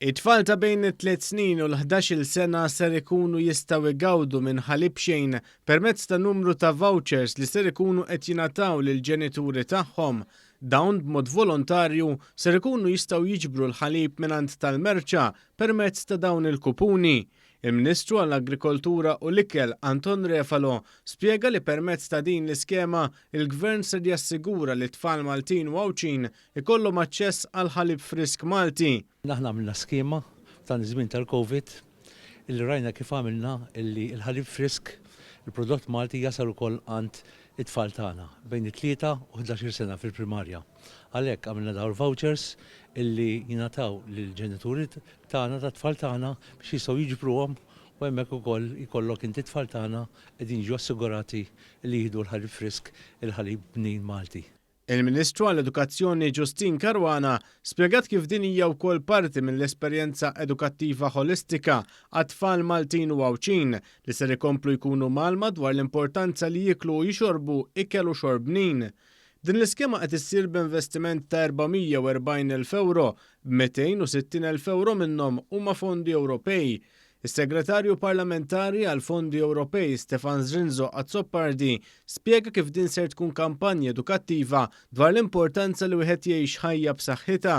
It-tfal ta' bejn it-tliet snin u l-11-il sena ser ikunu jistgħu jgawdu minn ħalib b'xejn permezz ta' numru ta' vouchers li ser ikunu qed jingħataw lill-ġenituri tagħhom. Dawn b'mod volontarju ser ikunu jistgħu jiġbru l-ħalib mingħand tal-merċa permezz ta' dawn il-kupuni. Il-Ministru għall-Agrikoltura u l-Ikel Anton Refalo spjega li permezz ta' din l-iskema il-Gvern ser jassigura li t-tfal Maltin u Għawdxin ikollhom aċċess għal ħalib frisk Malti. Aħna għamilna skema f'dan iż-żmien tal-Covid illi rajna kif għamilna illi l-ħalib frisk, il-prodott Malti jasal ukoll għand it-tfal tagħna bejn it-3 u 11-il sena fil-primarja. Għalhekk għamilna dawn il-vouchers illi jingħataw lill-ġenituri tagħna tat-tfal tagħna biex jistgħu jiġbruhom u hemmhekk ukoll jkollok inti t-tfal tagħna qegħdin jiġu assigurati li jieħdu l-ħalib frisk, il-ħalib bnin Malti. Il-Ministru għall-Edukazzjoni Justyne Caruana spjegat kif din hija wkoll parti mill-esperjenza edukattiva ħolistika għat-tfal Maltin u Għawdxin li ser ikomplu jkunu mgħallma dwar l-importanza li jieklu u jixorbu ikel u xorb bnin. Din l-iskema qed issir b'investiment ta' 440,000 ewro, b'260,000 ewro minnhom huma fondi Ewropej. Is-Segretarju Parlamentari għall-Fondi Ewropej Stefan Zrinzo Azzopardi spjega kif din ser tkun kampanja edukattiva dwar l-importanza li wieħed jgħix ħajja b'saħħitha.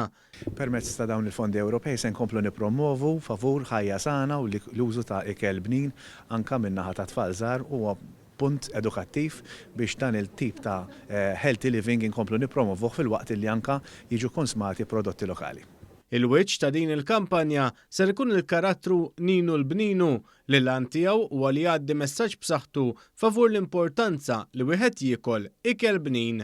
Permezz ta' dawn il-fondi Ewropej se nkomplu nippromwovu favur ħajja sana u l-użu ta' ikel bnin anke min-naħa ta' tfal żgħar huwa punt edukattiv biex dan il-tip ta' healthy living inkomplu nippromovuh filwaqt li anke jiġu konsmati prodotti lokali. Il-wiċċ ta' din il-kampanja ser ikun il-karattru Ninu l-Bninu li l-għan tiegħu huwa li jgħaddi messaġġ b'saħħtu favur l-importanza li wieħed jiekol ikel bnin.